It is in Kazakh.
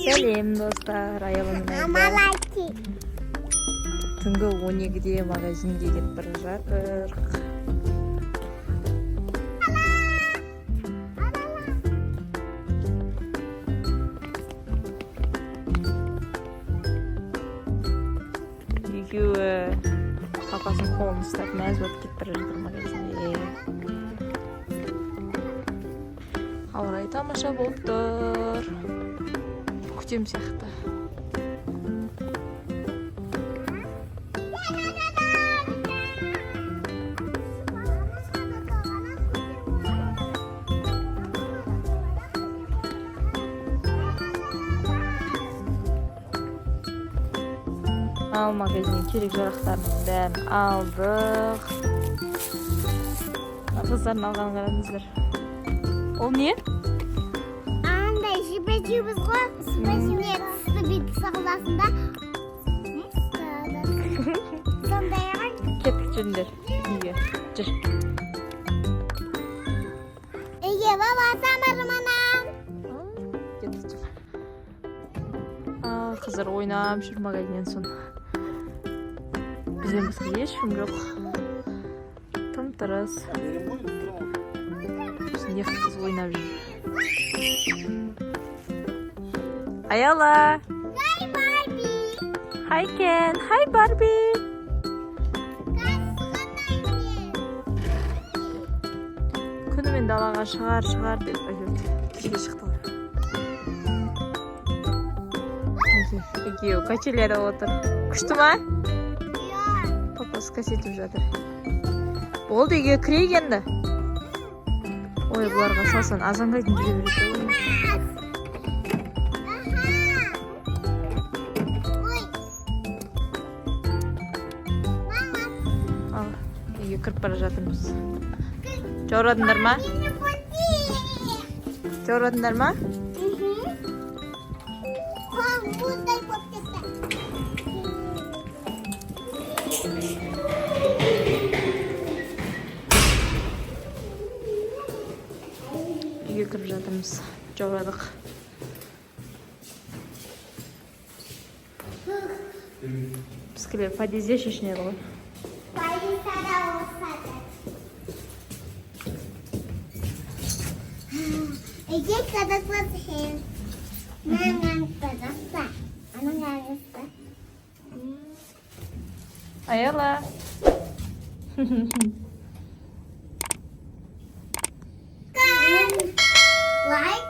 Сәлем, достар! Аяла мен Айда түнгі 12-де магазинге кетіп бара жатыр. Екеуі папасының қолын ұстап, мәз болып кетіп бара жатыр магазинге. Ауа райы тамаша болып тұр, көктем сияқты. Ал магазиннен керек жарақтардың бәрін алдық. Қыздардың алғанын қараңыздар. Ол не? Андай жібек жейміз ғой. Не, тісті бүйтіп саласың да. Сондай ғой. Кеттік, жүріңдер үйге, жүр. Үйге баба самарманам. Кеттік, жүр. Ал қыздар ойнап жүр. Магазиннен соң бізден басқа ешкім жоқ, тым тырыс. Біздің екі қыз ойнап жүр. Аяла! Hi, Barbie. Hi, Ken. Hi, Barbie. Қазір. Күнімен далаға шығар, шығар деп әйтеуір кешке шықты ғой. Мінекей, екеуі качеляда отыр. Күшті ма? Иә. Папасы кәсетіп жатыр. Болды, үйге кірейік енді. Ой, бұларға салсаң, азанға дейін жүре береді ғой. Ой. Мама, Ал үйге кіріп бара жатырмыз. Жаурадыңдар ма? мені пути. Жаурадыңдар ма? Қолым мұздай болып кетті. Үйге кіріп жатырмыз, жаурадық. Біздікілер подъезде шешінеді ғой. Полицияда осады. Үйге қазақша. Маған қазақша. Анаң қазақша. Аяла! Лайк.